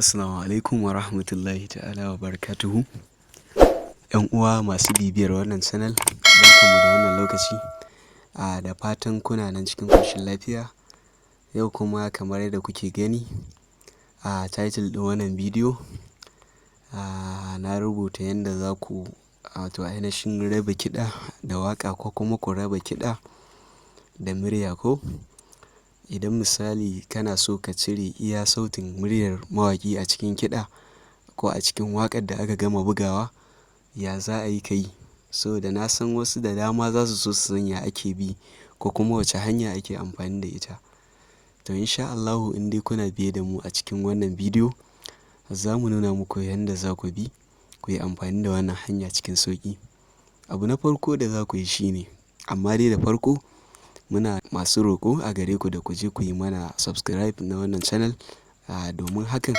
Assalamu alaikum wa rahmatullahi ta'ala wa barakatuhu. ‘Yan uwa masu bibiyar wannan channel, barkanmu da wannan lokaci. Da fatan kuna nan cikin ƙoshin lafiya. Yau kuma, kamar yadda kuke gani a title ɗin wannan bidiyo, na rubuta yadda za ku, wato ainihin, raba kiɗa da waƙa ko kuma ku raba kiɗa da murya, ko idan misali kana so ka cire iya sautin muryar mawaƙi a cikin kiɗa ko a cikin waƙar da aka gama bugawa, ya za a yi ka yi? Saboda na san wasu da dama za su so su san ya ake bi ko kuma wace hanya ake amfani da ita. To, insha Allahu, in dai kuna biye da mu a cikin wannan bidiyo, za mu nuna muku yanda za ku bi ku yi amfani da wannan hanya cikin sauƙi. Abu na farko da za ku yi shi ne, amma dai da farko muna masu roƙo a gare ku da ku je ku yi mana subscribe na wannan channel, domin hakan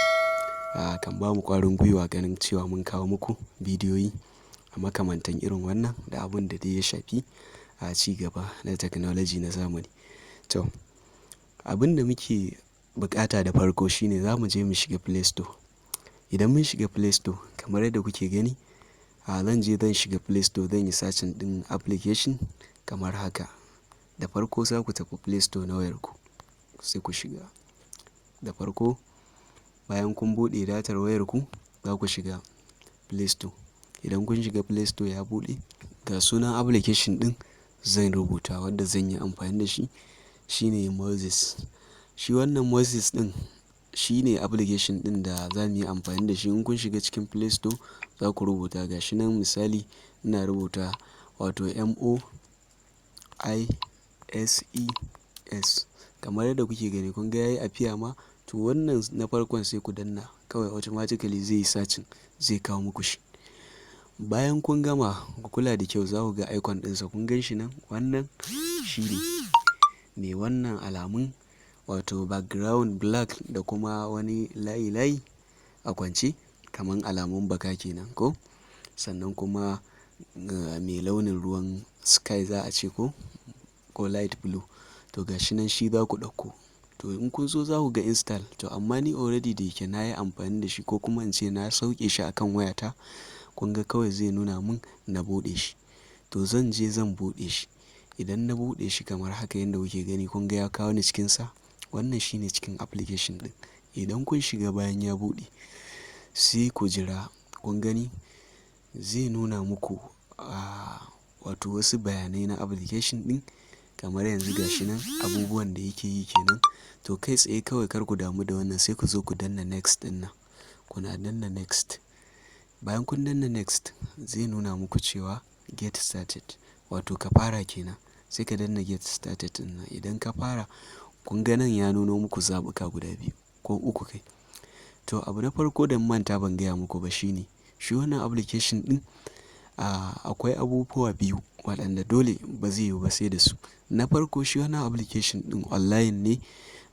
kan ba mu ƙwarin gwiwa ganin cewa mun kawo muku bidiyoyi a makamantan irin wannan da abun da dai ya shafi a ci gaba na technology na zamani. To, abin da muke buƙata da farko shine za mu je mu shiga Play Store. Idan mun shiga Play Store, kamar yadda kuke gani, zan je zan shiga Play Store, zan yi searching ɗin application kamar haka. Da farko za ku tafi Play Store na wayarku, sai ku shiga. Da farko, bayan kun buɗe datar wayarku, za ku shiga Play Store. Idan kun shiga Play Store ya buɗe, ga sunan application ɗin zan rubuta wanda zan yi amfani da shi, shine Moises. Shi wannan Moises ɗin shine application ɗin da za mu yi amfani da shi. In kun shiga cikin Play Store, za ku rubuta, ga shi nan, misali ina rubuta, wato Moises, kamar yadda kuke gani, kun ga yayi appear ma. To, wannan na farkon sai ku danna kawai, automatically zai yi searching, zai kawo muku shi. Bayan kun gama, ku kula da kyau, za ku ga icon ɗinsa, kun gan shi nan. Wannan shi ne mai wannan alamun, wato background black da kuma wani layi layi a kwance kaman alamun baka kenan ko, sannan kuma mai launin ruwan sky za a ce, ko light blue. To, ga shi nan, shi za ku ɗauko. To, in kun zo, za ku ga install. To, amma ni already da yake na yi amfani da shi, ko kuma in ce na sauke shi a kan wayata, kun ga kawai zai nuna mun na buɗe shi. To, zan je zan buɗe shi. Idan na buɗe shi kamar haka yanda kuke gani, kun ga ya kawo ni cikinsa. Wannan shine cikin application ɗin. Idan kun shiga, bayan ya buɗe, sai ku jira. Kun gani, zai nuna muku wato wasu bayanai na application ɗin, kamar yanzu ga shi nan abubuwan da yake yi kenan. To, kai tsaye kawai kar ku damu da wannan, sai ku zo ku danna next ɗin nan. Kuna danna next. Bayan kun danna next, zai nuna muku cewa get started, wato ka fara kenan. Sai ka danna get started ɗin nan. Idan ka fara, kun ga nan ya nuno muku zaɓuka guda biyu ko uku kai. To, abu na farko da manta ban gaya muku ba shine shi wannan application ɗin, akwai abubuwa biyu waɗanda dole ba zai yiwu ba sai da su. Na farko, shi wannan application ɗin online ne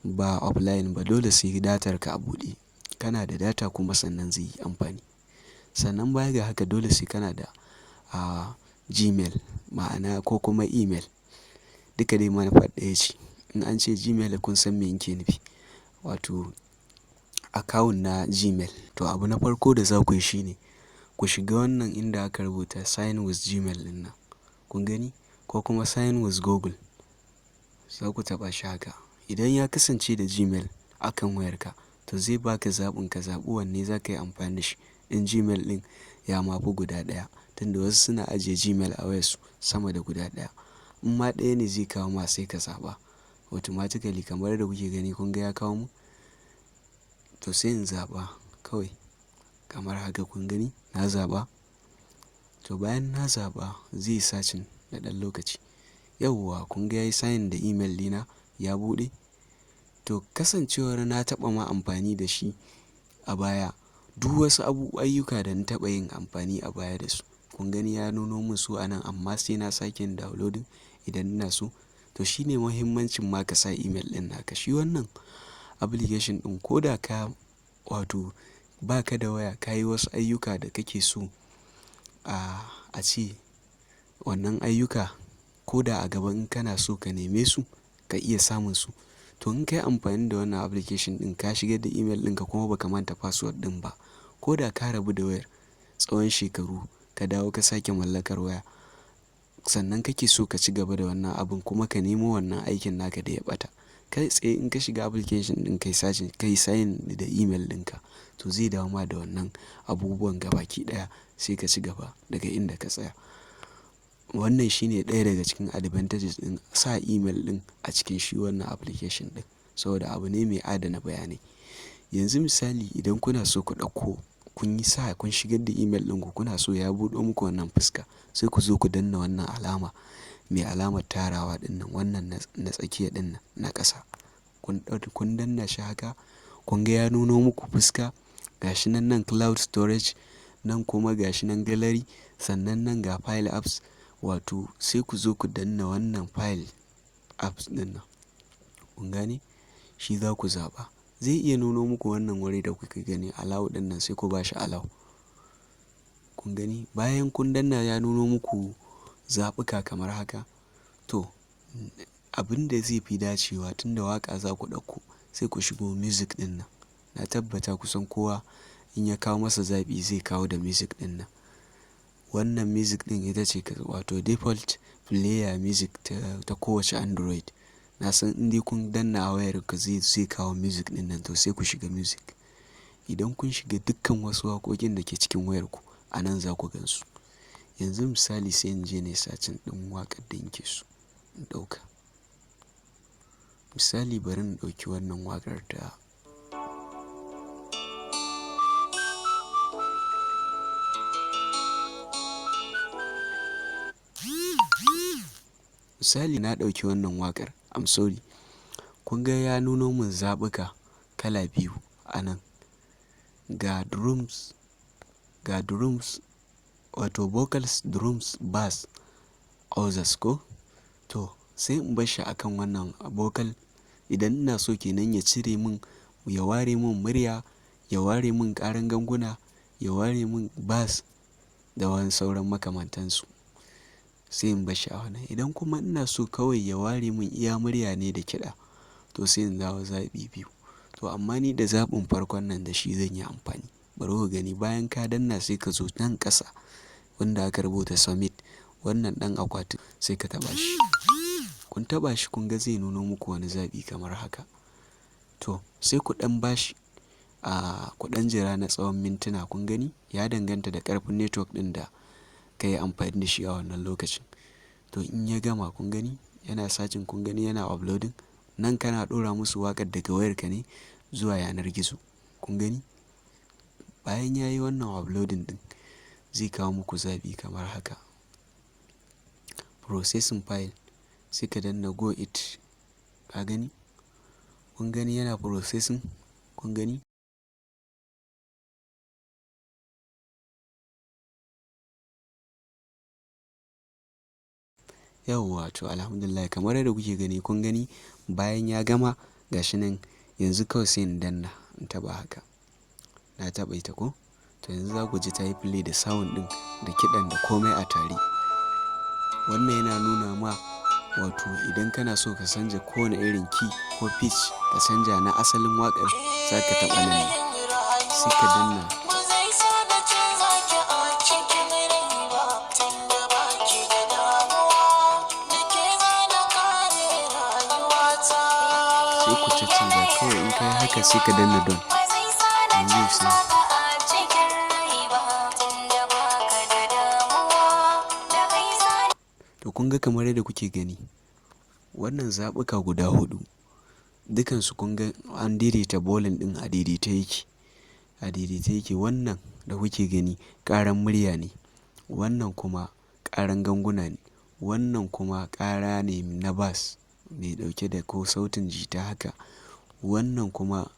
ba offline ba, dole sai datar ka a buɗe. Kana da data kuma sannan zai yi amfani. Sannan baya ga haka, dole sai kana da Gmail, ma'ana ko kuma email. Duka dai manufar ɗaya ce. In an ce Gmail, kun san me yake nufi, wato account na Gmail. To, abu na farko da za ku yi shine ku shiga wannan inda aka rubuta sign with Gmail ɗin nan. Kun gani? Ko kuma sign with Google. Za ku taɓa shi haka. Idan ya kasance da Gmail akan wayarka, to zai baka zaɓin ka zaɓi wanne za ka yi amfani da shi in Gmail ɗin ya ma fi guda ɗaya. Tunda wasu suna ajiye Gmail a wayarsu sama da guda ɗaya. In ma ɗaya ne, zai kawo ma, sai ka zaɓa automatically, kamar yadda kuke gani, kun ga ya kawo mu. To, sai in zaɓa kawai kamar haka, kun gani, na zaɓa. To, bayan na zaɓa, zai yi searching na ɗan lokaci. Yauwa, kun ga yayi sign da email ɗina, ya buɗe. To, kasancewar na taɓa ma amfani da shi a baya, duk wasu ayyuka da na taɓa yin amfani a baya da su, kun gani, ya nuno mun su a nan, amma sai na sake yin downloading idan ina so. To, shine muhimmancin ma ka sa email ɗin naka. Shi wannan application ɗin, ko da ka, wato ba ka da waya, ka yi wasu ayyuka da kake so a ce wannan ayyuka, ko da a gaba in kana so ka neme su, ka iya samun su. To in ka yi amfani da wannan application ɗin ka shigar da email ɗinka kuma ba ka manta password ɗin ba, ko da ka rabu da wayar tsawon shekaru ka dawo ka sake mallakar waya, sannan kake so ka ci gaba da wannan abun kuma ka nemo wannan aikin naka da ya ɓata. Kai tsaye in ka shiga application ɗin kai searching, kai sign da email ɗinka, to zai dawo ma da wannan abubuwan gabaki ɗaya sai ka ci gaba daga inda ka tsaya. Wannan shine ɗaya daga cikin advantages ɗin sa email ɗin a cikin shi wannan application ɗin, saboda abu ne mai adana bayanai. Yanzu misali idan kuna so ku ɗauko, kun yi sa kun shigar da email ɗinku, kuna so ya buɗo muku wannan fuska, sai ku zo ku danna wannan alama mai alamar tarawa ɗinnan, wannan na tsakiya ɗinnan na ƙasa. Kun danna shi haka, kun ga ya nuno muku fuska, gashi nan nan cloud storage, nan kuma gashi nan gallery, sannan nan ga file apps, wato sai ku zo ku danna wannan file apps ɗinnan. Kun gane? Shi za ku zaɓa. Zai iya nuno muku wannan wuri da kuke gani allow ɗinnan, sai ku bashi allow. Kun gani? Bayan kun danna ya nuno muku zaɓuka kamar haka. To abin da zai fi dacewa tun da waƙa za ku ɗauko, sai ku shigo music ɗinnan. Na tabbata kusan kowa in ya kawo masa zaɓi zai kawo da music ɗinnan. Wannan music ɗin ita ce wato default player music ta kowace Android. Na san in dai kun danna a wayarku zai kawo music ɗinnan, to sai ku shiga music. Idan kun shiga, dukkan wasu waƙoƙin da ke cikin wayarku a nan za ku gan su. Yanzu misali sai in je na yi searching ɗin waƙar da nake so in ɗauka. Misali bari in ɗauki wannan waƙar ta. Misali na ɗauki wannan waƙar, I'm sorry. Kun ga ya nuno mun zaɓuka kala biyu a nan. Ga drums, wato vocals, drums, bass, others ko? To sai in bar shi a kan wannan vocal idan ina so kenan ya cire mun, ya ware mun murya, ya ware mun ƙaran ganguna, ya ware mun bass da wani sauran makamantansu. Sai in bar shi a wannan. Idan kuma ina so kawai ya ware mun iya murya ne da kiɗa, to sai in dawo zaɓi biyu. To amma ni da zaɓin farkon nan da shi zan yi amfani. Bari ku gani, bayan ka danna sai ka zo nan ƙasa wanda aka rubuta submit, wannan ɗan akwatin, sai ka taɓa shi. Kun taɓa shi, kun ga zai nuno muku wani zaɓi kamar haka. To sai ku ɗan bashi a ku ɗan jira na tsawon mintuna, kun gani, ya danganta da ƙarfin network ɗin da ka yi amfani da shi a wannan lokacin. To in ya gama, kun gani yana searching, kun gani yana uploading. Nan kana ɗora musu waƙar daga wayarka ne zuwa yanar gizo. Kun gani? Bayan ya yi wannan uploading ɗin, zai kawo muku zaɓi kamar haka. Processing file, sai ka danna go it. Ka gani? Kun gani yana processing? Kun gani? Yauwa, to alhamdulillah, kamar yadda kuke gani, kun gani bayan ya gama gashi nan, yanzu kawai sai in danna in taɓa haka. Na taɓa ita ko? To yanzu za ku ji ta yi play da sound ɗin da kiɗan da komai a tare. Wannan yana nuna ma wato idan kana so ka canja kowane irin key ko pitch, ka canja na asalin waƙar, za ka taɓa nan ne. Sai ka danna. Ba zai sa na canza ki a cikin rai ba, tunda baki da damuwa da ke zana kare rayuwata. Sai ku caccanja kawai, in ka yi haka sai ka danna done. Ba zai sa na Yanzu canza sai ka a cikin rai ba, tunda baka da damuwa da kai zana. To kun ga kamar yadda kuke gani, wannan zaɓuka guda huɗu dukansu, kun ga an daidaita volume ɗin a daidaita yake. A daidaita yake. Wannan da kuke gani ƙaran murya ne, wannan kuma ƙaran ganguna ne, wannan kuma ƙara ne na bass mai ɗauke da ko sautin jita haka. Wannan kuma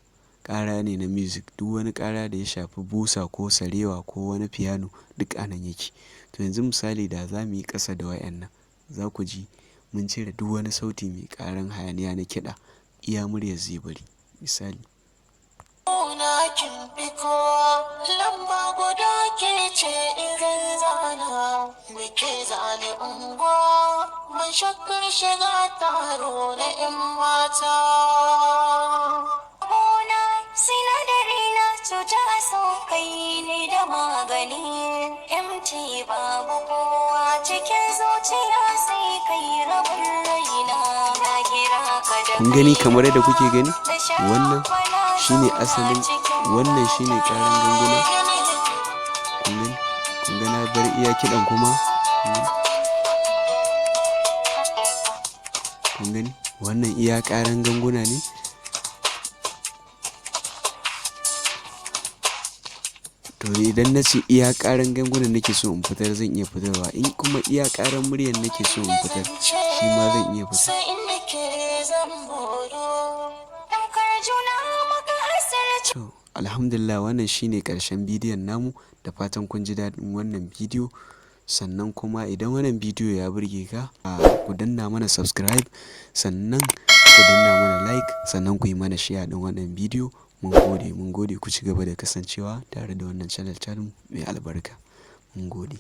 ƙara ne na music. Duk wani ƙara da ya shafi busa ko sarewa ko wani piano, duk a nan yake. To yanzu misali da za mu yi ƙasa da wayannan, za ku ji mun cire duk wani sauti mai ƙaran hayaniya na kiɗa, iya muryar zai bari. Misali. Na kin fi kowa, lamba guda ke ce in zan zana da ke zane unguwa mu. Ban shakkar shiga taro na 'yan mata. Gona sinadari na cuta, so kai ne da magani. MT, babu kowa cikin zuciya sai kai, rabin raina, na kira ka da Kun gani, kamar yadda kuke gani, wannan shine asalin, wannan shine karan ganguna. Kun gani, kun ga na bar iya kiɗan kuma. Kun gani? Kun gani, wannan iya karan ganguna ne. To, idan na ce iya karan gangunan nake so in fitar, zan iya fitarwa. In kuma iya karan muryan nake so in fitar, shi ma zan iya fitar. Sai inda ke zan boro. Ɗaukar juna maka asirci. To, alhamdulillah, wannan shine ƙarshen bidiyon namu. Da fatan kun ji daɗin wannan bidiyo. Sannan kuma idan wannan bidiyo ya burge ka, ku danna mana subscribe, sannan ku danna mana like, sannan ku yi mana share ɗin wannan bidiyo. Mun gode, mun gode. Ku ci gaba da kasancewa tare da wannan channel mai albarka. Mun gode.